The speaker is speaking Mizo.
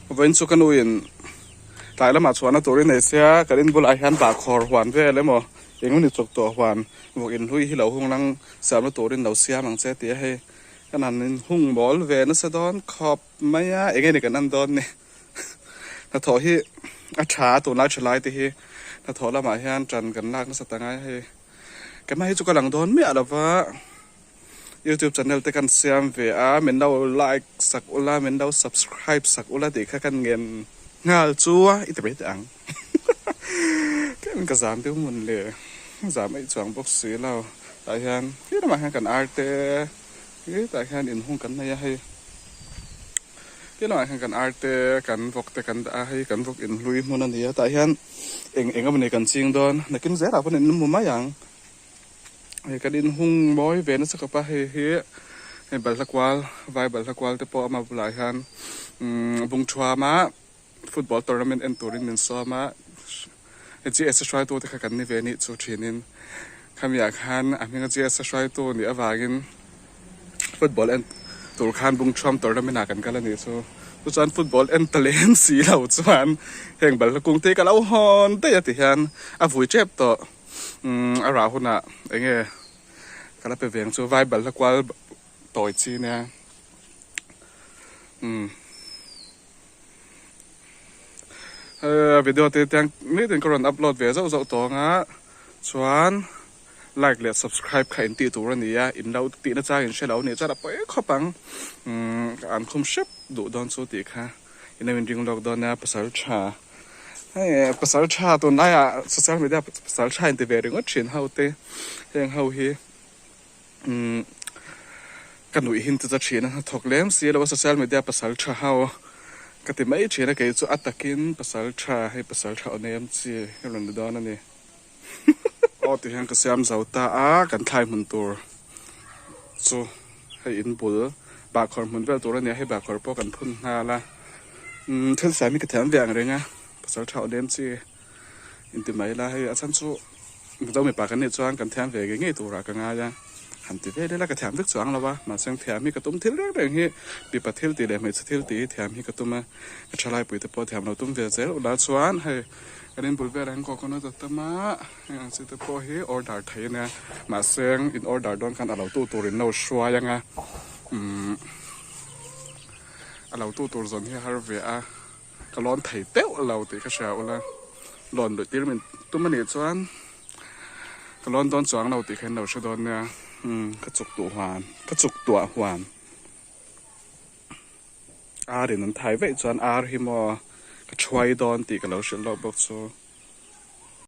Vawiin chu ka nuin tlai lamah chhuahna turin nei sia kan in bulah hian bahkhawr huan vel emaw eng emaw ni chuk tawh huan vawk inhlui hi lo hung lang siamna turin lo siam ang che tih a hei kan han inhung mawl ve nasa dawn khawp mai a eng nge ni kan en dawn ni hnathawh hi a tha a tunlai tha lai te hi hnathawh lamah hian tan kan lak nasa ta ngai a hei keimah hi chu ka lang dawn miah lova. Youtube channel te kan siam ve a, min lo like sak ula, min lo subscribe sak ula tih kha kan ngen nghal chu a, i ti mai teh ang. Tlem ka zam deuh mun le, zam eih chuang bawk si lo. Tah hian khi lamah hian kan ar te, hetah hian inhung kan nei a hei. Khi lamah hian kan ar te, kan vawk te kan dah a, hei kan vawk inhlui hmun a ni a, tah hian eng eng emaw ni kan ching dawn, nakin zelah pawh in hmu mai ang. Hei kan inhung mawi ve nasa khawp a hei hi hei balhla kual vai balhla kual te pawh ama bulah hian umm bung thuam a football tournament en turin min sawm a hei GS a hruaitu te kha kan ni ve anih chu thinin khami ah khan a hminga GS a hruaitu nih avangin football en tur khan bung thuam tournament ah kan kal anih chu chu chuan football en ta lem si lo chuan heng balhla kung te hi ka lo hawn daih a ti hian a vui tep tawh. Umm a rah hunah eng nge ka la pe ve ang chu vai balhla kual tawi chi nia umm video te tiang nitin ka rawn upload ve zauh zauh tawng a chuan like leh subscribe kha in tih tur a ni a in lo tih na chang in hre lo a nih chuan a pawi khawp ang umm ka an khum hrep duh dawn chu tih kha. In lo inring lawk dawn a pasal tha hei pasal tha tunlaiah social media pasal tha inti ve ringawt thin ho te heng ho hi umm ka nuih hin chu cha thin a hnathawk lem si lo a social media pasal tha ho ka ti mai thin a kei chu a takin pasal tha hei pasal tha aw nem chi hi rawn ni dawn a ni aw ti hian ka siam zo ta a kan thlai hmun tur chu. Hei in bul bahkhawr hmun vel tur a nia, hei bahkhawr pawh kan phun nghal a, umm thil siam hi ka thiam ve ang reng a, pasal tha awlem chi inti mai ila hei a chhan chu Mizo mipa kan nih chuan kan thiam ve ngei ngei turah ka ngai a, han ti vel ila ka thiam vek chuang lo a, mahse thiam hi ka tum thil reng reng hi mipa thil tih leh hmeichhe thil tih hi thiam hi ka tum a, ka thalaipui te pawh thiam lo tum ve zel ula chuan hei kan in bul velah hian coconut a tam a. Heng ang chi te pawh hi order theih a nia mahse in order dawn khan a lo tu tur in lo hruai ang a umm a lo tu tur zawn hi a har ve a ka lawn thei teuh lo tih ka hria ula lawn luih tir min tum a nih chuan ka lawn dawn chuang lo tih kha in lo hre dawn nia umm ka chuk tuh huan ka chuk tuah huan ar in an thai vaih chuan ar hi maw ka thuai dawn tih ka lo hrilh lawk bawk chu.